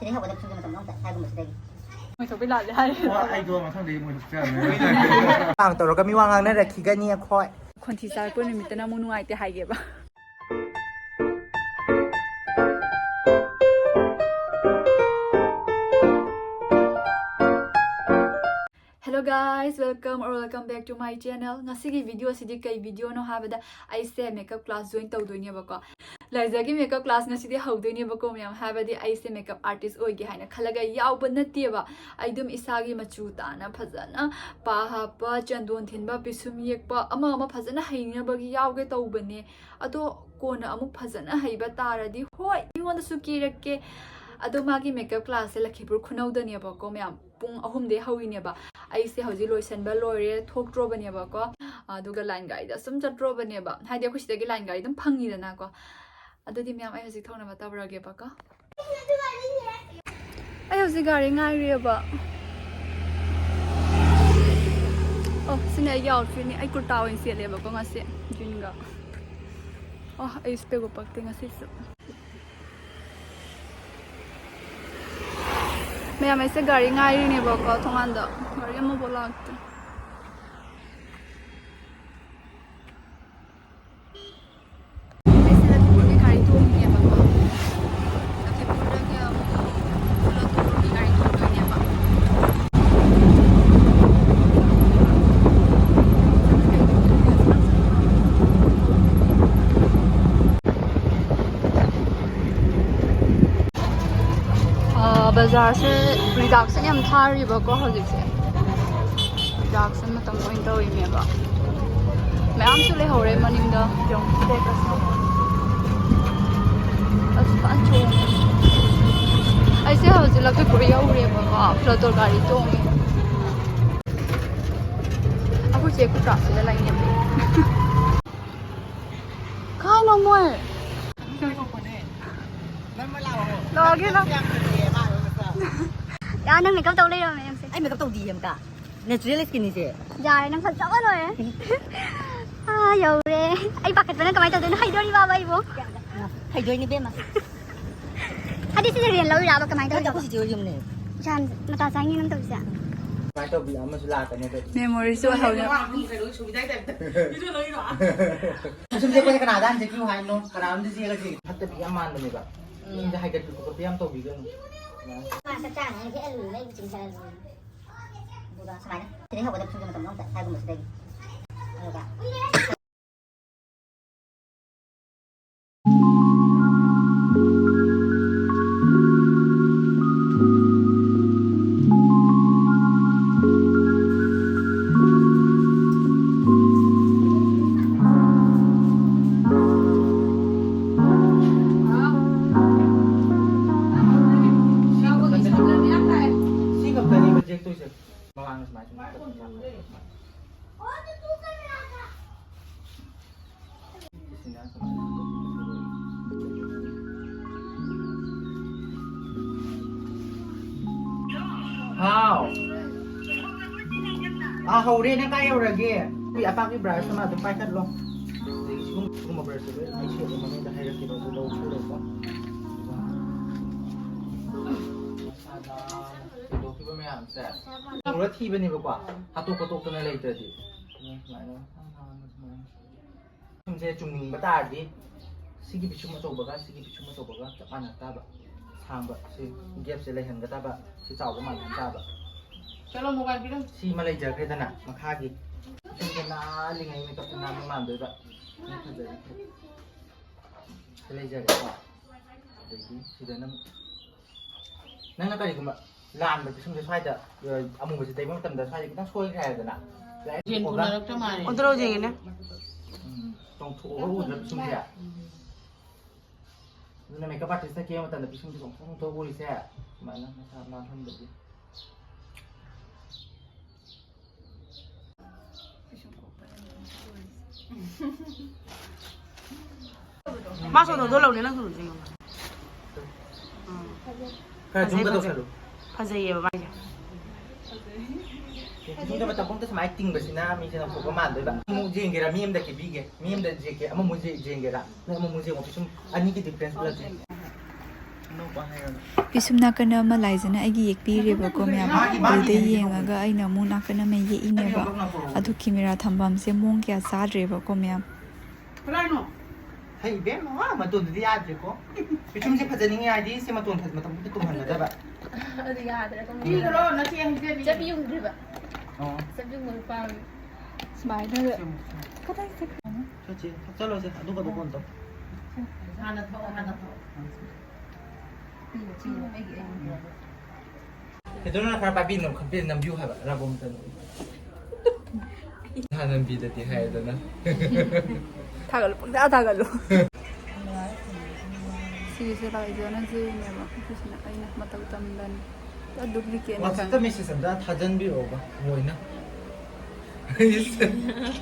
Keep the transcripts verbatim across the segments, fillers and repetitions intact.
ꯁꯤꯗꯩ ꯍꯧꯒꯗꯕ ꯁꯨꯝꯕ ꯃꯇꯝ ꯑꯃꯗ ꯍꯥꯏꯒꯨꯝꯕꯁꯤꯗꯒꯤ꯫ ꯃꯣꯏ ꯊꯣꯛꯄꯤ ꯂꯥꯜꯂꯦ ꯍꯥꯏꯔꯦ꯫ ꯑꯣ, ꯑꯩꯗꯣ ꯃꯊꯪꯗꯒꯤ ꯃꯣꯏ ꯊꯣꯛꯆꯔꯝꯃꯦ꯫ ꯀꯥꯡ ꯇꯧꯔꯒ ꯃꯤ ꯋꯥ ꯉꯥꯡꯅꯔꯛꯈꯤꯒꯅꯤ ꯑꯩꯈꯣꯏ꯫ ꯈꯣꯟꯊꯤ ꯆꯥꯔꯛꯄ ꯅꯨꯃꯤꯠꯇꯅ ꯑꯃꯨꯛ ꯅꯨꯡꯉꯥꯏꯇꯦ ꯍꯥꯏꯒꯦꯕ꯫ Hello guys, welcome or welcome back to my channel. ꯉꯁꯤꯒꯤ video ꯑꯁꯤꯗꯤ ꯀꯩ video ꯅꯣ ꯍꯥꯏꯕꯗ, ꯑꯩꯁꯦ makeup class join ꯇꯧꯗꯣꯏꯅꯦꯕꯀꯣ꯫ ꯂꯥꯏꯖꯒꯤ makeup class ꯉꯁꯤꯗꯤ ꯍꯧꯗꯣꯏꯅꯦꯕꯀꯣ ꯃꯌꯥꯝ, ꯍꯥꯏꯕꯗꯤ ꯑꯩꯁꯦ makeup artist ꯑꯣꯏꯒꯦ ꯍꯥꯏꯅ ꯈꯜꯂꯒ ꯌꯥꯎꯕ ꯅꯠꯇꯦꯕ꯫ ꯑꯩ ꯑꯗꯨꯝ ꯏꯁꯥꯒꯤ ꯃꯆꯨ ꯇꯥꯅ ꯐꯖꯅ ꯄꯥ ꯍꯥꯞꯄ, ꯆꯟꯗꯣꯟ ꯊꯤꯟꯕ, ꯄꯤꯁꯨꯝ ꯌꯦꯛꯄ, ꯑꯃ ꯑꯃ ꯐꯖꯅ ꯍꯩꯅꯕꯒꯤ ꯌꯥꯎꯒꯦ ꯇꯧꯕꯅꯦ꯫ ꯑꯗꯣ ꯀꯣꯟꯅ ꯑꯃꯨꯛ ꯐꯖꯅ ꯍꯩꯕ ꯇꯥꯔꯗꯤ, ꯍꯣꯏ, ꯃꯤꯉꯣꯟꯗꯁꯨ ꯀꯦꯔꯛꯀꯦ꯫ ꯑꯗꯣ ꯃꯥꯒꯤ makeup class ꯁꯦ ꯂꯈꯤꯄꯨꯔ ꯈꯨꯅꯧꯗꯅꯦꯕꯀꯣ ꯃꯌꯥꯝ, ꯄꯨꯡ ꯑꯍꯨꯝꯗꯩ ꯍꯧꯋꯤꯅꯦꯕ꯫ ꯑꯩꯁꯦ ꯍꯧꯖꯤꯛ ꯂꯣꯏꯁꯟꯕ ꯂꯣꯏꯔꯦ, ꯊꯣꯛꯇ꯭ꯔꯣꯕꯅꯦꯕꯀꯣ꯫ ꯑꯗꯨꯒ line ꯒꯥꯔꯤꯗ ꯁꯨꯝ ꯆꯠꯇ꯭ꯔꯣꯕꯅꯦꯕ, ꯍꯥꯏꯗꯤ ꯑꯩꯈꯣꯏ ꯁꯤꯗꯒꯤ line ꯒꯥꯔꯤ ꯑꯗꯨꯝ ꯐꯪꯉꯤꯗꯅꯀꯣ꯫ ꯑꯗꯨꯗꯤ ꯃꯌꯥꯝ, ꯑꯩ ꯍꯧꯖꯤꯛ ꯊꯧꯅꯕ ꯇꯧꯔꯒꯦꯕꯀꯣ꯫ ꯑꯩ ꯍꯧꯖꯤꯛ ꯒꯥꯔꯤ ꯉꯥꯏꯔꯤꯑꯕ꯫ ꯑꯣ, ꯁꯤꯅ ꯑꯩꯒꯤ outfit ꯅꯤ꯫ ꯑꯩ ꯀꯨꯔꯇꯥ ꯑꯣꯏꯅ ꯁꯦꯠꯂꯦꯕꯀꯣ ꯉꯁꯤ, jean ꯒ꯫ ꯑꯣ, ꯑꯩ ꯏꯁꯄꯦꯛ ꯎꯞꯄꯛꯇꯦ ꯉꯁꯤꯁꯨ꯫ ꯃꯌꯥꯝ, ꯑꯩꯁꯦ ꯒꯥꯔꯤ ꯉꯥꯏꯔꯤꯅꯦꯕꯀꯣ ꯊꯣꯡꯒꯥꯟꯗ꯫ ꯒꯥꯔꯤ ꯑꯃꯐꯥꯎ ꯂꯥꯛꯇꯦ꯫ ꯑꯩꯁꯦ ꯂꯈꯤꯄꯨꯔꯒꯤ ꯒꯥꯔꯤ ꯇꯣꯡꯉꯤꯅꯦꯕꯀꯣ꯫ ꯂꯈꯤꯄꯨꯔꯗꯒꯤ ꯑꯃꯨꯛ ꯂꯈꯤꯄꯨꯔꯒꯤ ꯒꯥꯔꯤ ꯇꯣꯡꯗꯣꯏꯅꯦꯕ꯫ ꯑꯥ, ꯕꯖꯥꯔꯁꯦ reduction ꯌꯥꯝ ꯊꯥꯔꯤꯕꯀꯣ ꯍꯧꯖꯤꯛꯁꯦ꯫ Reduction ꯃꯇꯝ ꯑꯣꯏꯅ ꯇꯧꯔꯤꯅꯦꯕ꯫ ꯃꯌꯥꯝꯁꯨ ꯂꯩꯍꯧꯔꯦ ꯃꯅꯤꯡꯗ꯫ ꯌꯦꯡꯉꯨ, bag ꯑꯁꯤ꯫ ꯑꯁ, ꯐꯖꯅ ꯆꯣꯡꯉꯦ꯫ ꯑꯩꯁꯦ ꯍꯧꯖꯤꯛ ꯂꯈꯤꯄꯨꯔ ꯌꯧꯔꯦꯕꯀꯣ, ꯐ꯭ꯂꯣꯇꯣ ꯒꯥꯔꯤ ꯇꯣꯡꯉꯦ꯫ ꯑꯩꯈꯣꯏ ꯆꯦ ꯀꯨꯀꯥꯁꯤꯗ ꯂꯩꯅꯦꯕ꯫ ꯀꯥꯏꯅꯣ ꯃꯣꯏ? ꯂꯥꯛꯑꯒꯦ, ꯂꯥꯛ-, ꯌꯥ, ꯅꯪ makeup ꯇꯧ ꯂꯩꯔꯝꯃꯦ ꯅꯪꯁꯦ꯫ ꯑꯩ makeup ꯇꯧꯗꯤꯌꯦ ꯑꯝꯇ꯫ Natural skin ꯅꯤꯁꯦ꯫ ꯌꯥꯔꯦ, ꯅꯪ ꯐꯖꯕ ꯂꯣꯏꯔꯦ꯫ ꯑꯥ, ꯌꯧꯔꯦ꯫ ꯑꯩ ꯄꯥꯈꯠꯄꯅ ꯀꯃꯥꯏꯅ ꯇꯧꯗꯣꯏꯅꯣ? ꯍꯩꯗꯣꯔꯤꯕꯕ ꯑꯩꯕꯨ? ꯍꯩꯗꯣꯏꯅꯤ ꯏꯕꯦꯝꯃ꯫ ꯁꯤꯗꯤ ꯔꯦꯟ ꯂꯧꯔꯤꯔꯕ? ꯀꯃꯥꯏꯅ ꯅꯠꯇꯦ, ꯇꯧꯔꯤꯅꯣ? ꯑꯩꯈꯣꯏ ꯆꯤꯆꯦ ꯍꯣꯏ ꯌꯨꯝꯅꯦ꯫ ꯏꯁꯥ ꯃꯇꯥ ꯆꯥꯏꯅꯦ ꯅꯪ ꯇꯧꯔꯤꯁꯦ꯫ ꯀꯃꯥꯏꯅ ꯇꯧꯕꯤ ꯑꯃꯁꯨ ꯂꯥꯛꯀꯅꯤ ꯑꯗꯨꯗꯤ꯫ ꯃꯦꯃꯣꯔꯤꯁꯨ ꯍꯧꯅ꯫ ꯀꯩꯅꯣꯒꯤ ꯁꯨꯕꯤ ꯇꯥꯏꯞꯇ꯫ ꯚꯤꯗꯤꯑꯣ ꯂꯧꯔꯤꯔꯣ? ꯁꯨꯝ ꯆꯦꯛꯄꯁꯦ ꯀꯅꯥꯗ ꯍꯥꯟꯅ ꯆꯦꯛꯄꯤꯌꯨ ꯍꯥꯏꯅꯣ? ꯀꯅꯥꯝꯇ ꯆꯦꯛꯑꯒ ꯆꯦꯛ ꯐꯠꯇꯕꯤ ꯌꯥꯝ ꯃꯥꯟꯕꯅꯦꯕ꯫ ꯌꯨꯝꯗ ꯍꯥꯏꯒꯠꯄꯤ ꯈꯣꯀꯠꯄꯤ ꯌꯥꯝ ꯇꯧꯕꯤꯒꯅꯨ꯫ ꯃꯥ ꯆꯥꯛ ꯆꯥꯅꯤ ꯍꯦꯛ ꯑꯂꯨ ꯂꯩ ꯆꯤꯡꯊꯔ ꯂꯣꯏꯔꯦ꯫ ꯑꯗꯨꯒ ꯁꯨꯃꯥꯏꯅ ꯁꯤꯗꯩ ꯍꯧꯒꯗꯕ ꯁꯨꯝꯕ ꯃꯇꯝꯗ ꯑꯃꯨꯛ ꯁ꯭ꯋꯥꯏꯒꯨꯝꯕꯁꯤꯗꯒꯤ꯫ ꯑꯗꯨꯒ ꯁꯤ ꯈꯛꯇꯅꯦꯕ ꯆꯦꯛꯇꯣꯏꯁꯦ꯫ ꯃꯃꯥꯡꯗ ꯁꯨꯃꯥꯏꯅ ꯁꯨꯝ ꯁꯤꯁꯤꯅ ꯁꯨꯃꯥꯏꯅ ꯍꯥꯎ꯫ ꯑꯥ, ꯍꯧꯔꯦ꯫ ꯅꯪ ꯀꯥꯏ ꯌꯧꯔꯒꯦ? ꯑꯩꯈꯣꯏ ꯑꯄꯥꯛꯄꯤ ꯕ꯭ꯔꯥꯁ ꯑꯃ ꯑꯗꯨꯝ ꯄꯥꯏꯈꯠꯂꯣ꯫ ꯑꯗꯒꯤ ꯁꯤꯒꯨꯝꯕ, ꯁꯤꯒꯨꯝꯕ ꯕ꯭ꯔꯁꯁꯦ ꯂꯣꯏ ꯑꯩ ꯁꯤ ꯑꯗꯨꯝ ꯃꯃꯤꯡꯗ ꯍꯥꯏꯔꯛꯀꯦꯕ, ꯑꯗꯨ ꯂꯧꯊꯣꯔꯛꯑꯣ꯫ ꯃꯁꯥꯗ ꯊꯣꯏꯗꯣꯛꯈꯤꯕ ꯃꯌꯥꯝꯁꯦ ꯎꯔ ꯊꯤꯕꯅꯦꯕꯀꯣ, ꯍꯥꯠꯇꯣꯛ ꯈꯣꯠꯇꯣꯛꯇꯅ ꯂꯩꯇ꯭ꯔꯗꯤ꯫ ꯁꯨꯃꯥꯏꯅ ꯁꯨꯝꯁꯦ ꯆꯨꯝꯅꯤꯡꯕ ꯇꯥꯔꯗꯤ ꯁꯤꯒꯤ ꯄꯤꯁꯨꯝ ꯑꯆꯧꯕꯒ ꯁꯤꯒꯤ ꯄꯤꯁꯨꯝ ꯑꯆꯧꯕꯒ ꯆꯞ ꯃꯥꯟꯅ ꯇꯥꯕ꯫ ꯁꯥꯡꯕ ꯁꯤ ꯒꯦꯞꯁꯦ ꯂꯩꯍꯟꯒꯗꯕ꯫ ꯁꯤ ꯆꯥꯎꯕ ꯃꯥꯟꯅ ꯇꯥꯕ꯫ ꯆꯠꯂꯣ, ꯃꯣꯕꯥꯏꯜ ꯄꯤꯔꯝ꯫ ꯁꯤꯃ ꯂꯩꯖꯈ꯭ꯔꯦꯗꯅ ꯃꯈꯥꯒꯤ꯫ ꯄꯤꯁꯨꯝꯁꯦ ꯅꯥꯜꯂꯤꯉꯩ ꯃꯦꯀꯞꯁꯦ ꯅꯥꯟꯕ ꯃꯥꯟꯗꯣꯏꯕ꯫ ꯁꯤ ꯐꯖꯔꯦ꯫ ꯁꯤ ꯂꯩꯖꯔꯦꯀꯣ꯫ ꯑꯗꯒꯤ ꯁꯤꯗ ꯅꯪ ꯅꯪꯅ ꯀꯔꯤꯒꯨꯝꯕ ꯂꯥꯟꯕ ꯄꯤꯁꯨꯝꯁꯦ ꯁ꯭ꯋꯥꯏꯗ, ꯑ, ꯑꯃꯨꯕꯁꯦ ꯇꯩꯕ ꯃꯇꯝꯗ ꯁ꯭ꯋꯥꯏꯗ ꯈꯤꯇꯪ ꯁꯣꯏꯈ꯭ꯔꯦ ꯍꯥꯏꯗꯅ꯫ ꯌꯦꯟ ꯄꯨꯅꯔꯛꯇ ꯃꯥꯜꯂꯦ꯫ ꯑꯣꯟꯊꯣꯔꯛꯑꯣ ꯌꯦꯡꯒꯦꯅꯦ꯫ ꯎꯝ, ꯆꯣꯡꯊꯣꯛꯑꯒ ꯎꯗ꯭ꯔꯥ ꯄꯤꯁꯨꯝꯁꯦ? ꯑꯗꯨꯅ ꯃꯦꯀꯞ ꯑꯥꯔꯇꯤꯁꯅ ꯀꯦꯕ ꯃꯇꯝꯗ ꯄꯤꯁꯨꯝꯁꯦ ꯆꯣꯡꯊꯣꯛ ꯆꯣꯡꯊꯣꯛ ꯎꯔꯤꯁꯦ ꯁꯨꯃꯥꯏꯅ ꯃꯁꯥ ꯅꯥꯜꯍꯟꯕꯒꯤ꯫ ꯃꯥ ꯁꯣꯗꯣꯗꯣ ꯂꯧꯅꯦ, ꯅꯪ ꯁꯣꯗꯣ ꯆꯤꯡꯉꯣ꯫ ꯎꯝ꯫ ꯈꯔ ꯐꯖꯩ, ꯖꯨꯝꯒ ꯐꯖꯩ꯫ ꯇꯧꯁꯜꯂꯨ꯫ ꯐꯖꯩꯌꯦꯕ ꯃꯥꯏꯁꯦ꯫ ꯖꯨꯝꯗ ꯃꯇꯝ ꯄꯨꯝꯗ ꯁꯨꯃꯥꯏꯅ ꯇꯤꯡꯕꯁꯤꯅ ꯃꯤꯁꯦ ꯅꯧꯊꯣꯛꯄ ꯃꯥꯟꯗꯣꯏꯕ꯫ ꯑꯃꯨꯛ ꯌꯦꯡꯒꯦꯔꯥ? ꯃꯤ ꯑꯃꯗ ꯀꯦꯕꯤꯒꯦ꯫ ꯃꯤ ꯑꯃꯗ ꯌꯦꯡꯒꯦ꯫ ꯑꯃꯃꯨꯛ ꯌꯦꯡꯒꯦꯔꯥ? ꯅꯪ ꯑꯃꯃꯨꯛ ꯌꯦꯡꯉꯣ꯫ ꯄꯤꯁꯨꯝ ꯑꯅꯤꯒꯤ ꯗꯤꯐ꯭ꯔꯦꯟꯁ ꯎꯠꯂꯛꯀꯦ꯫ ꯄꯤꯁꯨꯝ ꯅꯥꯀꯟ ꯑꯃ ꯂꯥꯏꯖꯅ ꯑꯩꯒꯤ ꯌꯦꯛꯄꯤꯔꯦꯕꯀꯣ ꯃꯌꯥꯝ꯫ ꯑꯗꯨꯗ ꯌꯦꯡꯉꯒ ꯑꯩꯅ ꯑꯃꯨꯛ ꯅꯥꯀꯟ ꯑꯃ ꯌꯦꯛꯏꯅꯦꯕ꯫ ꯑꯗꯨ ꯀꯦꯃꯦꯔꯥ ꯊꯝꯐꯝꯁꯦ ꯃꯑꯣꯡ ꯀꯌꯥ ꯆꯥꯗ꯭ꯔꯦꯕꯀꯣ ꯃꯌꯥꯝ꯫ ꯀꯗꯥꯏꯅꯣ? ꯍꯩ ꯏꯕꯦꯝꯃ, ꯃꯇꯣꯟꯗꯨꯗꯤ ꯌꯥꯗ꯭ꯔꯦꯀꯣ꯫ ꯄꯤꯁꯨꯝꯁꯦ ꯐꯖꯅꯤꯡꯉꯦ ꯍꯥꯏꯗꯤ ꯁꯤ ꯃꯇꯣꯟ ꯐꯖ-, ꯃꯇꯝꯗꯨꯗ ꯇꯨꯝꯍꯟꯒꯗꯕ꯫ ꯑꯗꯨ ꯌꯥꯗ꯭ꯔꯦ ꯑꯗꯨꯝ ꯄꯤꯈ꯭ꯔꯣ, ꯅꯆꯦ ꯍꯧꯖꯤꯛ꯫ ꯆꯠꯄꯤ ꯌꯨꯝꯗ꯭ꯔꯤꯕ꯫ ꯑꯣ, ꯆꯠꯄꯤ ꯌꯨꯝꯗ ꯂꯨꯄꯥ꯫ ꯁꯨꯃꯥꯏꯅ ꯁꯦꯝꯃꯣ, ꯁꯦꯝꯃꯣ꯫ ꯀꯗꯥꯏ ꯆꯠꯈ꯭ꯔꯤꯅꯣ? ꯆꯠꯁꯦ, ꯆꯠꯂꯣꯁꯦ, ꯑꯗꯨꯒ ꯐꯣꯟ ꯇꯧ꯫ ꯍꯥꯟꯅ ꯊꯣꯛꯑꯣ, ꯍꯥꯟꯅ ꯊꯣꯛꯑꯣ꯫ ꯄꯤꯌꯣ, ꯄꯤꯌꯣ, ꯑꯩꯒꯤ, ꯑꯩꯒꯤ꯫ ꯀꯩꯗꯧꯅ ꯈꯔ ꯄꯥꯏꯕꯤꯅꯣ, ꯈꯟꯕꯤꯅ ꯅꯝꯕꯤꯌꯨ ꯍꯥꯏꯕ ꯔꯥꯕꯣꯝꯇꯅ꯫ ꯅꯍꯥꯟ ꯅꯝꯕꯤꯗꯗꯤ ꯍꯥꯏꯗꯅ꯫ ꯊꯥꯒꯠꯂꯨ, ꯄꯪꯊꯥ ꯊꯥꯒꯠꯂꯨ꯫ ꯁꯤꯒꯤꯁꯦ ꯂꯥꯏꯖꯅꯁꯤꯅꯦꯕ꯫ ꯁꯤꯁꯤꯅ ꯑꯩꯅ ꯃꯇꯧ ꯇꯝꯗꯅ ꯄꯨꯔꯥ ꯗꯨꯄ꯭ꯂꯤꯀꯦꯠꯅꯤ WhatsApp-ꯇ ꯈꯪꯉꯦ꯫ Message ꯑꯝꯇ ꯊꯥꯖꯟꯕꯤꯔꯛꯑꯣꯕ ꯃꯣꯏꯅ꯫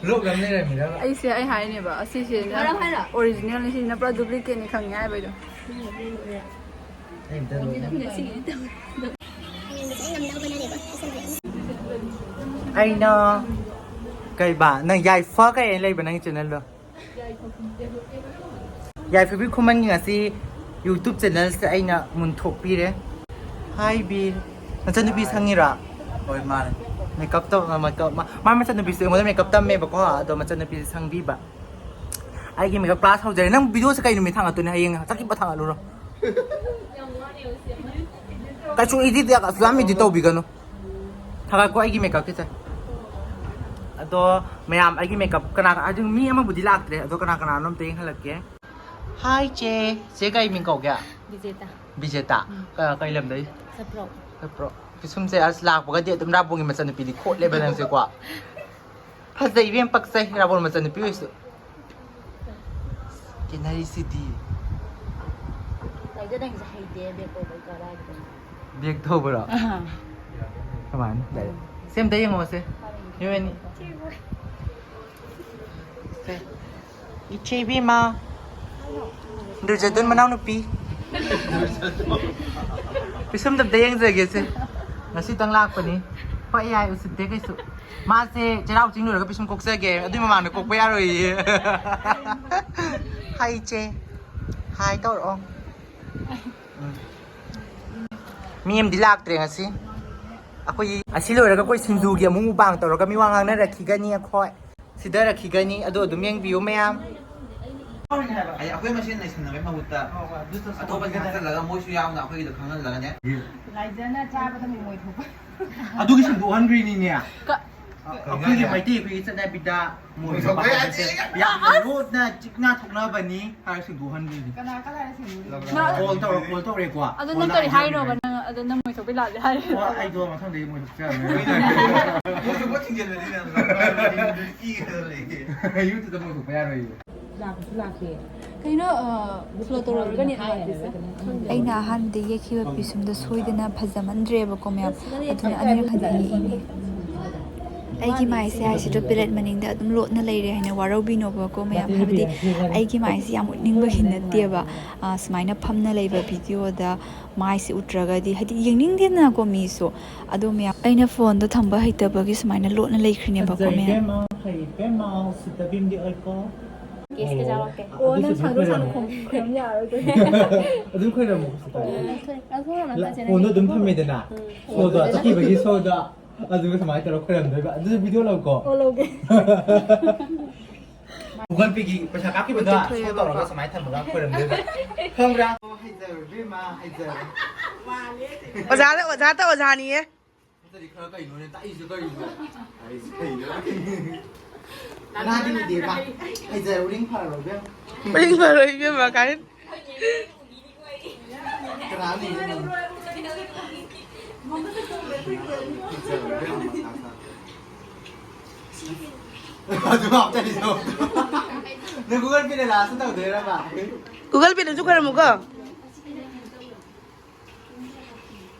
ꯂꯣꯛ ꯂꯝ ꯂꯩꯔꯝꯃꯤꯔꯕ? ꯑꯩꯁꯦ ꯑꯩ ꯍꯥꯏꯅꯦꯕ ꯑꯁꯤꯁꯤꯅ ꯃꯔꯝ ꯍꯥꯏꯔꯣ? ꯑꯣꯔꯤꯖꯤꯅꯦꯜꯅꯤ, ꯁꯤꯁꯤꯅ ꯄꯨꯔꯥ ꯗꯨꯄ꯭ꯂꯤꯀꯦꯠꯅꯤ ꯈꯪꯉꯦ ꯍꯥꯏꯕꯩꯗꯣ꯫ ꯑꯩ ꯑꯝꯇ ꯂꯣꯛ ꯁꯤꯒꯤꯗꯤ ꯇꯧꯔꯦ꯫ ꯑꯩꯅ ꯀꯩꯕ ꯅꯪ ꯌꯥꯏꯐ ꯀꯩ ꯂꯩꯕ ꯅꯪꯒꯤ ꯆꯦꯅꯦꯜꯗꯣ? ꯌꯥꯏꯐꯕꯤ ꯈꯨꯃꯟꯒꯤ ꯉꯁꯤ YouTube channel-ꯁꯦ ꯑꯩꯅ ꯃꯨꯟꯊꯣꯛꯄꯤꯔꯦ꯫ ꯍꯥꯏ ꯕꯤꯔ, ꯅꯆꯟꯅꯨꯄꯤ ꯁꯪꯉꯤꯔꯣ? ꯍꯣꯏ ꯃꯥꯅꯦ꯫ Makeup ꯇꯧ, makeup ꯃꯥ, ꯃꯥ ꯃꯆꯟꯅꯨꯄꯤꯁꯦ ꯑꯩꯉꯣꯟꯗ makeup ꯇꯝꯃꯦꯕꯀꯣ, ꯑꯗꯣ ꯃꯆꯟꯅꯨꯄꯤꯁꯦ ꯁꯪꯕꯤꯕ꯫ ꯑꯩꯒꯤ makeup class ꯍꯧꯖꯔꯦ꯫ ꯅꯪ video-ꯁꯦ ꯀꯩ ꯅꯨꯃꯤꯠ ꯊꯥꯡꯒꯠꯇꯣꯏꯅꯣ? ꯍꯌꯦꯡ ꯆꯠꯈꯤꯕ ꯊꯥꯡꯒꯠꯂꯨꯔꯣ꯫ ꯀꯩꯁꯨ edit ꯑꯁꯨ ꯌꯥꯝ edit ꯇꯧꯕꯤꯒꯅꯨ꯫ ꯊꯥꯒꯠꯀꯣ ꯑꯩꯒꯤ makeup-ꯀꯤꯁꯦ꯫ ꯑꯗꯣ ꯃꯌꯥꯝ ꯑꯩꯒꯤ makeup ꯀꯅꯥ ꯀꯅꯥ, ꯑꯗꯨ ꯃꯤ ꯑꯃꯕꯨꯗꯤ ꯂꯥꯛꯇ꯭ꯔꯦ, ꯑꯗꯣ ꯀꯅꯥ ꯀꯅꯥꯅꯣ ꯑꯝꯇ ꯌꯦꯡꯍꯜꯂꯛꯀꯦ꯫ Hi ꯆꯦ꯫ ꯆꯦ ꯀꯩ ꯃꯤꯡ ꯀꯧꯒꯦ? ꯕꯤꯖꯦꯇꯥ꯫ ꯕꯤꯖꯦꯇꯥ꯫ ꯀ-, ꯀꯩ ꯂꯝꯗꯩ? ꯆꯠꯄ꯭ꯔꯣ? ꯆꯠꯄ꯭ꯔꯣ? ꯄꯤꯁꯨꯝꯁꯦ ꯑꯁ ꯂꯥꯛꯄꯒꯗꯤ ꯑꯗꯨꯝ ꯔꯥꯕꯣꯡꯒꯤ ꯃꯆꯟꯅꯨꯄꯤꯗꯤ ꯈꯣꯠꯂꯦꯕ ꯅꯪꯁꯦꯀꯣ꯫ ꯐꯖꯩ ꯏꯕꯦꯝ, ꯄꯛꯆꯩ ꯔꯥꯕꯣꯡ ꯃꯆꯟꯅꯨꯄꯤ ꯑꯣꯏꯁꯨ꯫ ꯀꯦꯅꯔꯤꯁꯤꯗꯤ꯫ ꯂꯩꯗ ꯅꯪꯁꯦ ꯍꯩꯇꯦ ꯕꯦꯛ ꯇꯧꯕꯩ ꯀꯗꯥꯏꯗꯅꯣ? Back ꯇꯧꯕ꯭ꯔꯣ? ꯀꯃꯥꯏꯅ? ꯂꯩ꯫ ꯁꯦ ꯑꯝꯇ ꯌꯦꯡꯉꯣꯁꯦ꯫ ꯌꯨ ꯑꯦꯟ ꯏ꯫ ꯁꯦ꯫ ꯏꯆꯦ ꯏꯕꯦꯝꯃ꯫ ꯗꯨꯔꯖꯣꯙꯟ ꯃꯅꯥꯎꯅꯨꯄꯤ꯫ ꯄꯤꯁꯨꯝꯗ ꯑꯝꯇ ꯌꯦꯡꯖꯒꯦꯁꯦ꯫ ꯉꯁꯤꯇꯪ ꯂꯥꯛꯄꯅꯤ꯫ ꯍꯣꯏ ꯌꯥꯏ, ꯎꯁꯤꯠꯇꯦ ꯀꯩꯁꯨ꯫ ꯃꯥꯁꯦ ꯆꯩꯔꯥꯎ ꯆꯤꯡ ꯂꯣꯏꯔꯒ ꯄꯤꯁꯨꯝ ꯀꯣꯛꯆꯒꯦ꯫ ꯑꯗꯨꯏ ꯃꯃꯥꯡꯗ ꯀꯣꯛꯄ ꯌꯥꯔꯣꯏꯌꯦ꯫ Hi ꯏꯆꯦ꯫ Hi ꯇꯧꯔꯛꯑꯣ꯫ ꯃꯤ ꯑꯃꯗꯤ ꯂꯥꯛꯇ꯭ꯔꯦ ꯉꯁꯤ꯫ ꯑꯩꯈꯣꯏ ꯑꯁꯤ ꯂꯣꯏꯔꯒ ꯑꯩꯈꯣꯏ ꯁꯤꯡꯖꯨꯒꯤ ꯑꯃꯨꯛ ꯃꯨꯛꯕꯥꯡ ꯇꯧꯔꯒ ꯃꯤ ꯋꯥ ꯉꯥꯡꯅꯔꯛꯈꯤꯒꯅꯤ ꯑꯩꯈꯣꯏ꯫ ꯁꯤꯗꯔꯛꯈꯤꯒꯅꯤ꯫ ꯑꯗꯣ ꯑꯗꯨꯝ ꯌꯦꯡꯕꯤꯌꯨ ꯃꯌꯥꯝ꯫ ꯑꯩ, ꯑꯩꯈꯣꯏ ꯃꯁꯦꯟ ꯅꯩꯁꯟꯅꯕꯩ ꯃꯍꯨꯠꯇ ꯑꯇꯣꯞꯄꯁꯤꯡ ꯍꯥꯞꯆꯜꯂꯒ ꯃꯣꯏꯁꯨ ꯌꯥꯎꯅ ꯑꯩꯈꯣꯏꯒꯤꯗꯣ ꯈꯪꯍꯜꯂꯒꯅꯦ꯫ ꯂꯥꯏꯖꯅ ꯆꯥꯕꯗ ꯃꯤꯃꯣꯏ ꯊꯣꯛꯄ꯫ ꯑꯗꯨꯒꯤ ꯁꯦꯡꯗꯣꯛꯍꯟꯈ꯭ꯔꯤꯅꯤꯅꯦ꯫ ꯀ- ꯑꯩꯈꯣꯏꯒꯤ ꯃꯩꯇꯩ ꯑꯩꯈꯣꯏꯒꯤ ꯆꯠꯅꯕꯤꯗ ꯃꯣꯏ ꯊꯣꯛꯄ ꯌꯥꯗꯦ꯫ ꯌꯥꯝꯅ ꯂꯣꯠꯅ ꯆꯤꯛꯅ ꯊꯣꯛꯅꯕꯅꯤ ꯍꯥꯏꯔ ꯁꯦꯡꯗꯣꯛꯍꯟꯈ꯭ꯔꯤꯅꯤ꯫ ꯀꯅꯥ ꯀꯅꯥꯅ ꯁꯦꯡꯗꯣꯛꯏꯅꯣ? ꯀꯣꯜ ꯇꯧꯔ, ꯀꯣꯜ ꯇꯧꯔꯦꯀꯣ꯫ ꯑꯗꯣ ꯅꯪ ꯀꯣꯜ ꯀꯔꯤ ꯍꯥꯏꯔꯤꯅꯣꯕ? ꯍꯥꯏꯖꯔꯝꯃꯦ꯫ ꯅꯪ ꯑꯗꯣ ꯅꯪ ꯃꯣꯏ ꯊꯣꯛꯄꯩ ꯂꯥꯜꯂꯦ ꯍꯥꯏꯔꯦ꯫ ꯑꯣ, ꯑꯩꯗꯣ ꯃꯊꯪꯗꯒꯤ ꯃꯣꯏ ꯊꯣꯛꯆꯔꯝꯃꯦ꯫ ꯃꯣꯏ ꯊꯣꯛꯄ ꯊꯤꯡꯖꯤꯜꯂꯗꯤ ꯅꯪ ꯀꯤꯗꯅ ꯂꯩꯒꯦ꯫ ꯌꯨꯇꯨꯕꯇ ꯃꯣꯏ ꯊꯣꯛꯄ ꯌꯥꯔꯣꯏꯌꯦ꯫ ꯂꯥꯛꯄꯁꯨ ꯂꯥꯛꯇꯦ꯫ ꯀꯩꯅꯣ, ꯑ, ꯐꯣꯂꯣ ꯇꯧꯔꯒꯅꯦ ꯅꯨꯡꯉꯥꯏꯇ꯭ꯔꯤꯁꯦ꯫ ꯑꯩꯅ ꯑꯍꯥꯟꯕꯗ ꯌꯦꯛꯈꯤꯕ ꯄꯤꯁꯨꯝꯗꯣ ꯁꯣꯏꯗꯅ ꯐꯖꯃꯟꯗ꯭ꯔꯦꯕꯀꯣ ꯃꯌꯥꯝ, ꯑꯗꯨꯅ ꯑꯅꯤꯔꯛ ꯍꯟꯅ ꯌꯦꯛꯏꯅꯦ꯫ ꯑꯩꯒꯤ ꯃꯥꯏꯁꯦ ꯍꯥꯏꯁꯤꯗꯣ ꯄꯦꯔꯦꯠ ꯃꯅꯤꯡꯗ ꯑꯗꯨꯝ ꯂꯣꯠꯅ ꯂꯩꯔꯦ ꯍꯥꯏꯅ ꯋꯥꯔꯧꯕꯤꯅꯣꯕꯀꯣ ꯃꯌꯥꯝ, ꯍꯥꯏꯕꯗꯤ ꯑꯩꯒꯤ ꯃꯥꯏꯁꯦ ꯌꯥꯝ ꯎꯠꯅꯤꯡꯕꯒꯤ ꯅꯠꯇꯦꯕ꯫ ꯑ, ꯁꯨꯃꯥꯏꯅ ꯐꯝꯅ ꯂꯩꯕ ꯚꯤꯗꯤꯑꯣꯗ ꯃꯥꯏꯁꯦ ꯎꯠꯇ꯭ꯔꯒꯗꯤ ꯍꯥꯏꯗꯤ ꯌꯦꯡꯅꯤꯡꯗꯦꯗꯅꯀꯣ ꯃꯤꯁꯨ꯫ ꯑꯗꯣ ꯃꯌꯥꯝ ꯑꯩꯅ ꯐꯣꯟꯗꯣ ꯊꯝꯕ ꯍꯩꯇꯕꯒꯤ ꯁꯨꯃꯥꯏꯅ ꯂꯣꯠꯅ ꯂꯩꯈ꯭ꯔꯤꯅꯦꯕꯀꯣ ꯐꯖꯩ ꯃꯌꯥꯝ꯫ ꯏꯕꯦꯝꯃ, ꯐꯩ ꯏꯕꯦꯝꯃ, ꯎꯁꯤꯠꯇꯕꯤꯝꯗꯤ ꯑꯣꯏꯀꯣ꯫ ꯀꯦꯁꯀ ꯆꯥꯎꯔꯛꯀꯦ꯫ ꯑꯣ, ꯅꯪ ꯑꯗꯨꯁꯨ ꯁꯥꯡꯗꯣꯛ ꯈꯣꯏꯔꯝꯃꯣ꯫ ꯁꯥꯡꯗꯣꯛ ꯈꯣꯏꯔꯝ ꯌꯥꯔꯣꯏ꯫ ꯑꯗꯨꯝ ꯈꯣꯏꯔꯝꯃꯣ, ꯀꯩꯁꯨ ꯀꯥꯏꯗꯦ꯫ ꯂꯥꯛ-, ꯐꯣꯟꯗꯣ ꯑꯗꯨꯝ ꯊꯝꯃꯦꯗꯅ, ꯎꯝ꯫ ꯁꯣꯗꯣ, ꯆꯠꯈꯤꯕꯒꯤ ꯁꯣꯗꯣ, ꯑꯗꯨꯒ ꯁꯨꯃꯥꯏꯅ ꯇꯧꯔꯒ ꯈꯣꯏꯔꯝꯗꯣꯏꯕ꯫ ꯑꯗꯨꯁꯨ ꯚꯤꯗꯤꯑꯣ ꯂꯧꯀꯣ꯫ ꯑꯣ, ꯂꯧꯒꯦ꯫ ꯒꯨꯒꯜ ꯄꯦꯒꯤ ꯄꯩꯁꯥ ꯀꯥꯞꯈꯤꯕꯗꯣ ꯁꯣ ꯇꯧꯔꯒ ꯁꯨꯃꯥꯏꯅ ꯊꯝꯃꯒ ꯈꯣꯏꯔꯝꯗꯣꯏꯕ꯫ ꯈꯪꯕ꯭ꯔꯥ? ꯍꯩꯖꯔꯦ ꯏꯕꯦꯝꯃ, ꯍꯩꯖꯔꯦ꯫ ꯑꯣꯖꯥꯗ, ꯑꯣꯖꯥꯗ ꯑꯣꯖꯥꯅꯤꯌꯦ꯫ ꯅꯠꯇ꯭ꯔꯗꯤ ꯈꯔ ꯀꯩꯅꯣꯅꯦ ꯇꯥꯛꯏꯁꯦ ꯀꯔꯤꯅꯣ? ꯇꯥꯛꯏꯁꯦ ꯀꯩꯅꯣ? ꯅꯥꯗꯤ ꯅꯨꯡꯗꯦꯕ꯫ ꯍꯩꯖꯔꯦ, ꯎꯔꯤꯡ ꯐꯔꯕ ꯏꯕꯦꯝꯃ? ꯎꯔꯤꯡ ꯐꯔꯣꯏ ꯏꯕꯦꯝꯃ ꯀꯥꯏ꯫ ꯀꯅꯥꯅꯣ ꯌꯦꯡꯉꯤꯅꯣ? ꯑꯗꯨ ꯍꯥꯞꯇꯔꯤꯗꯣ꯫ ꯅꯪ ꯒꯨꯒꯜ ꯄꯦꯅ ꯂꯥꯁꯇ ꯇꯧꯗꯣꯏꯔꯕ? ꯒꯨꯒꯜ ꯄꯦꯅꯁꯨ ꯈꯣꯏꯔꯝꯃꯨꯀꯣ꯫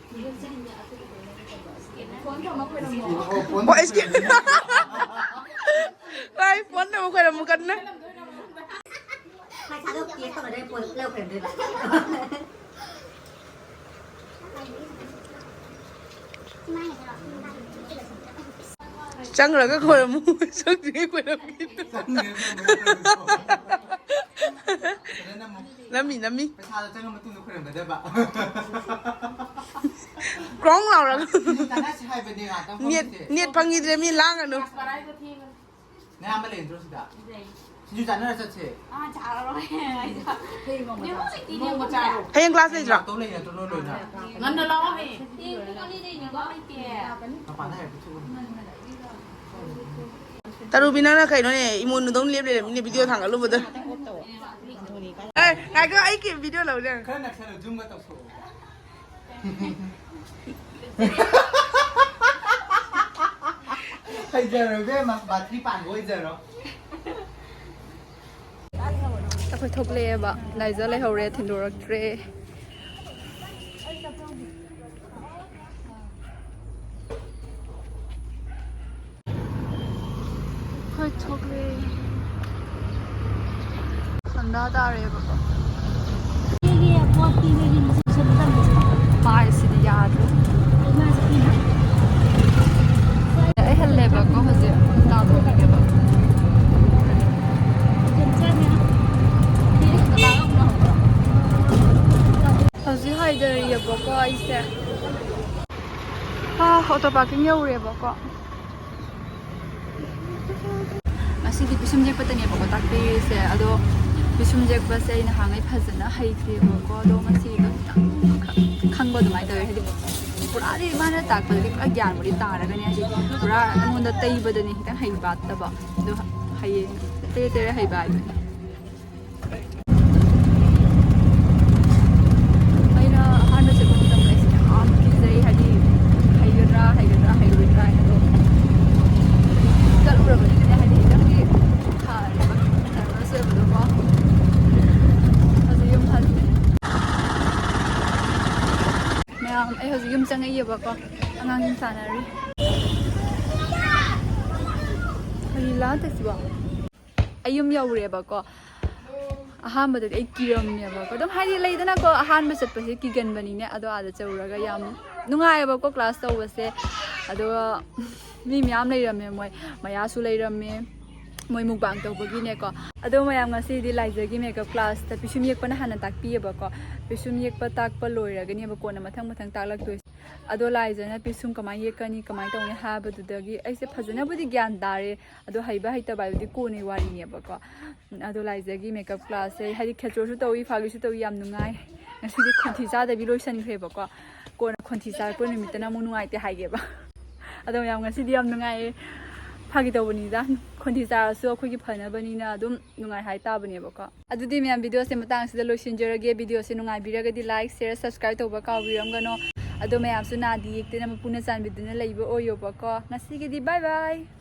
ꯑꯣ, ꯐꯣꯟ ꯑꯣ, ꯏꯁꯀꯤꯟ꯫ ꯚꯥꯏ, ꯐꯣꯟ ꯅꯝꯕꯔ ꯈꯣꯏꯔꯝꯃꯨ ꯀꯟꯅ꯫ ꯄꯩꯁꯥꯗꯣ ꯀꯦꯁ ꯇꯧꯔꯗꯤ ꯐꯣꯟ ꯂꯧꯈ꯭ꯔꯦ ꯑꯗꯨꯗ꯫ ꯆꯪꯈ꯭ꯔꯒ ꯈꯣꯏꯔꯝꯃꯨ꯫ ꯆꯪꯗ꯭ꯔꯤꯉꯩ ꯈꯣꯏꯔꯝꯈꯤꯅꯨ꯫ ꯐꯖꯅ ꯑꯃꯨꯛ ꯅꯝꯃꯤ, ꯅꯝꯃꯤ꯫ ꯄꯩꯁꯥꯗꯣ ꯆꯪꯉ ꯃꯇꯨꯡꯗ ꯈꯣꯏꯔꯝꯒꯗꯕ꯫ ꯀ꯭ꯔꯣꯡ ꯂꯥꯎꯔꯒ꯫ ꯁꯤꯡꯖꯨ ꯆꯥꯅꯁꯤ ꯍꯥꯏꯕꯅꯦ ꯉꯥꯛꯇꯪ ꯅꯦꯠ, ꯐꯝꯁꯦ꯫ ꯅꯦꯠ ꯐꯪꯈꯤꯗ꯭ꯔꯦ, ꯃꯤ ꯂꯥꯡꯒꯅꯨ꯫ ꯅꯌꯥꯝꯕ ꯂꯩ ꯅꯠꯇ꯭ꯔꯣ ꯁꯤꯗ? ꯁꯤꯡꯖꯨ ꯆꯥꯅꯔ ꯆꯠꯁꯦ꯫ ꯍꯌꯦꯡ ꯅꯣꯡꯃ ꯆꯥꯔꯣ꯫ ꯍꯌꯦꯡ ꯀ꯭ꯂꯥꯁ ꯂꯩꯇ꯭ꯔꯣ? ꯂꯥꯛꯇꯧ ꯂꯩ ꯅꯠꯇ꯭ꯔꯣ ꯅꯣꯏ ꯂꯣꯏꯅ? ꯉꯟꯅ ꯂꯥꯛꯑꯣ ꯍꯌꯦꯡ꯫ ꯃꯄꯥꯟꯗ ꯍꯥꯏꯐꯦꯠ ꯊꯣꯛꯎꯔꯣ꯫ ꯇꯔꯨꯕꯤ, ꯅꯪꯅ ꯀꯩꯅꯣꯅꯦ, ꯏꯃꯣꯟꯅꯨꯗꯧꯅ ꯂꯦꯞ ꯂꯩꯔꯝꯃꯤꯅꯦ video ꯊꯥꯡꯒꯠꯂꯨꯕꯗ꯫ ꯑꯦ, ꯉꯥꯏꯈꯣ, ꯑꯩ ꯀꯦ video ꯂꯧꯔꯦ꯫ ꯈꯔ ꯅꯛꯁꯜꯂꯨ, zoomꯒ ꯇꯧꯊꯣꯛꯑꯣ꯫ ꯍꯩꯖꯔꯣ ꯏꯕꯦꯝꯃ, ꯕꯥꯇ꯭ꯔꯤ ꯄꯥꯟꯕ ꯑꯣꯏꯖꯔꯣ꯫ ꯑꯩꯈꯣꯏ ꯊꯣꯛꯂꯛꯑꯦꯕ, ꯂꯥꯏꯖ ꯂꯩꯍꯧꯔꯦ, ꯊꯤꯟꯗꯣꯔꯛꯇ꯭ꯔꯦ꯫ ꯑꯩꯈꯣꯏ ꯊꯣꯛꯂꯛꯑꯦ꯫ ꯁꯟꯗꯥ ꯇꯥꯔꯦꯕꯀꯣ꯫ ꯃꯥꯏꯁꯤꯗꯤ ꯌꯥꯗ꯭ꯔꯦ꯫ ꯑꯩ ꯍꯜꯂꯦꯕꯀꯣ ꯍꯧꯖꯤꯛ ꯇꯥꯕ ꯍꯧꯖꯤꯛ ꯍꯥꯏꯗꯔꯤꯑꯕꯀꯣ ꯑꯩꯁꯦ꯫ ꯑꯥ, auto parking ꯌꯧꯔꯦꯕꯀꯣ꯫ ꯉꯁꯤꯗꯤ ꯄꯤꯁꯨꯝ ꯌꯦꯛꯄꯗꯅꯦꯕꯀꯣ ꯇꯥꯛꯄꯤꯔꯤꯁꯦ, ꯑꯗꯣ ꯄꯤꯁꯨꯝ ꯌꯦꯛꯄꯁꯦ ꯑꯩ ꯅꯍꯥꯟꯉꯩ ꯐꯖꯅ ꯍꯩꯇꯦꯕꯀꯣ, ꯑꯗꯣ ꯉꯁꯤꯗꯣ ꯈꯤꯇꯪ ꯈꯪꯕ ꯑꯗꯨꯃꯥꯏꯅ ꯇꯧꯋꯦ꯫ ꯍꯥꯏꯗꯤ ꯄꯨꯔꯥꯗꯤ ꯃꯥꯅ ꯇꯥꯛꯄꯗꯗꯤ ꯄꯨꯔꯥ ꯒ꯭ꯌꯥꯟꯕꯨꯗꯤ ꯇꯥꯔꯒꯅꯤ, ꯍꯥꯏꯗꯤ ꯄꯨꯔꯥ ꯑꯩꯉꯣꯟꯗ ꯇꯩꯕꯗꯅꯤ ꯈꯤꯇꯪ ꯍꯩꯕ ꯋꯥꯠꯇꯕ, ꯑꯗꯣ ꯍꯌꯦꯡ ꯇꯦꯔꯦ ꯇꯦꯔꯦ ꯍꯩꯕ ꯍꯥꯏꯗꯨꯅꯤ꯫ ꯑꯩꯅ ꯑꯍꯥꯟꯕ ꯆꯠꯄ ꯃꯇꯝꯗ ꯑꯩꯁꯦ ꯌꯥꯝ ꯀꯤꯖꯩ, ꯍꯥꯏꯗꯤ ꯍꯩꯒꯗ꯭ꯔꯥ ꯍꯩꯒꯗ꯭ꯔꯥ ꯍꯩꯔꯣꯏꯗ꯭ꯔꯥ ꯍꯥꯏꯅ꯫ ꯑꯗꯣ ꯆꯠꯂꯨꯔꯕꯅꯤꯅꯅꯦ, ꯍꯥꯏꯗꯤ ꯈꯤꯇꯪꯗꯤ ꯊꯥꯔꯦꯕ, nervous ꯑꯣꯏꯕꯗꯣꯀꯣ꯫ ꯍꯧꯖꯤꯛ ꯌꯨꯝ ꯍꯜꯂꯦ꯫ ꯃꯌꯥꯝ, ꯑꯩ ꯍꯧꯖꯤꯛ ꯌꯨꯝ ꯆꯪꯉꯛꯏꯕꯀꯣ, ꯑꯉꯥꯡꯁꯤꯡ ꯁꯥꯟꯅꯔꯤ꯫ ꯀꯔꯤ ꯂꯥꯟ ꯇꯧꯏꯁꯤꯕꯣ? ꯑꯩ ꯌꯨꯝ ꯌꯧꯔꯦꯕꯀꯣ꯫ ꯑꯍꯥꯟꯕꯗꯗꯤ ꯑꯩ ꯀꯤꯔꯝꯃꯦꯕꯀꯣ, ꯑꯗꯨꯝ ꯍꯥꯏꯗꯤ ꯂꯩꯗꯅꯀꯣ, ꯑꯍꯥꯟꯕ ꯆꯠꯄꯁꯦ ꯀꯤꯒꯟꯕꯅꯤꯅꯦ꯫ ꯑꯗꯣ ꯑꯥꯗ ꯆꯠꯂꯨꯔꯒ ꯌꯥꯝ ꯅꯨꯡꯉꯥꯏꯌꯦꯕꯀꯣ class ꯇꯧꯕꯁꯦ꯫ ꯑꯗꯨꯒ ꯃꯤ ꯃꯌꯥꯝ ꯂꯩꯔꯝꯃꯦ, ꯃꯣꯏ ꯃꯌꯥꯁꯨ ꯂꯩꯔꯝꯃꯦ, ꯃꯣꯏ ꯃꯨꯛꯕꯥꯡ ꯇꯧꯕꯒꯤꯅꯦꯀꯣ꯫ ꯑꯗꯣ ꯃꯌꯥꯝ, ꯉꯁꯤꯗꯤ ꯂꯥꯏꯖꯒꯤ ꯃꯦꯀꯞ ꯀ꯭ꯂꯥꯁꯇ ꯄꯤꯁꯨꯝ ꯌꯦꯛꯄꯅ ꯍꯥꯟꯅ ꯇꯥꯛꯄꯤꯌꯦꯕꯀꯣ꯫ ꯄꯤꯁꯨꯝ ꯌꯦꯛꯄ ꯇꯥꯛꯄ ꯂꯣꯏꯔꯒꯅꯦꯕ ꯀꯣꯟꯅ ꯃꯊꯪ ꯃꯊꯪ ꯇꯥꯛꯂꯛꯇꯣꯏꯁꯦ꯫ ꯑꯗꯣ ꯂꯥꯏꯖꯅ ꯄꯤꯁꯨꯝ ꯀꯃꯥꯏꯅ ꯌꯦꯛꯀꯅꯤ, ꯀꯃꯥꯏꯅ ꯇꯧꯅꯤ ꯍꯥꯏꯕꯗꯨꯗꯒꯤ ꯑꯩꯁꯦ ꯐꯖꯅꯕꯨꯗꯤ ꯒ꯭ꯌꯥꯟ ꯇꯥꯔꯦ꯫ ꯑꯗꯣ ꯍꯩꯕ ꯍꯩꯇꯕ ꯍꯥꯏꯕꯗꯤ ꯀꯣꯟꯅꯩ ꯋꯥꯔꯤꯅꯦꯕꯀꯣ꯫ ꯑꯗꯣ ꯂꯥꯏꯖꯒꯤ ꯃꯦꯀꯞ ꯀ꯭ꯂꯥꯁꯁꯦ ꯍꯥꯏꯗꯤ ꯈꯦꯇ꯭ꯔꯣꯁꯨ ꯇꯧꯏ, ꯐꯥꯒꯤꯁꯨ ꯇꯧꯏ, ꯌꯥꯝ ꯅꯨꯡꯉꯥꯏ꯫ ꯉꯁꯤꯗꯤ ꯈꯣꯟꯊꯤ ꯆꯥꯗꯕꯤ ꯂꯣꯏꯁꯤꯟꯈ꯭ꯔꯦꯕꯀꯣ꯫ ꯀꯣꯟꯅ ꯈꯣꯟꯊꯤ ꯆꯥꯔꯛꯄ ꯅꯨꯃꯤꯠꯇꯅ ꯑꯃꯨꯛ ꯅꯨꯡꯉꯥꯏꯇꯦ ꯍꯥꯏꯒꯦꯕ꯫ ꯑꯗꯣ ꯃꯌꯥꯝ, ꯉꯁꯤꯗꯤ ꯌꯥꯝ ꯅꯨꯡꯉꯥꯏꯌꯦ꯫ ꯐꯥꯒꯤ ꯇꯧꯕꯅꯤꯗ꯫ ꯈꯣꯟꯊꯤ ꯆꯥꯔꯁꯨ ꯑꯩꯈꯣꯏꯒꯤ ꯐꯅꯕꯅꯤꯅ ꯑꯗꯨꯝ ꯅꯨꯡꯉꯥꯏ ꯍꯥꯏ ꯇꯥꯕꯅꯦꯕꯀꯣ꯫ ꯑꯗꯨꯗꯤ ꯃꯌꯥꯝ, ꯚꯤꯗꯤꯑꯣꯁꯦ ꯃꯇꯥꯡꯁꯤꯗ ꯂꯣꯏꯁꯤꯟꯖꯔꯒꯦ꯫ ꯚꯤꯗꯤꯑꯣꯁꯦ ꯅꯨꯡꯉꯥꯏꯕꯤꯔꯒꯗꯤ like, share, subscribe ꯇꯧꯕ ꯀꯥꯎꯕꯤꯔꯝꯒꯅꯣ꯫ ꯑꯗꯣ ꯃꯌꯥꯝꯁꯨ ꯅꯥꯗ ꯌꯦꯛꯇꯅ ꯃꯄꯨꯅ ꯆꯥꯟꯕꯤꯗꯨꯅ ꯂꯩꯕ ꯑꯣꯏꯌꯣꯕꯀꯣ꯫ ꯉꯁꯤꯒꯤꯗꯤ bye bye꯫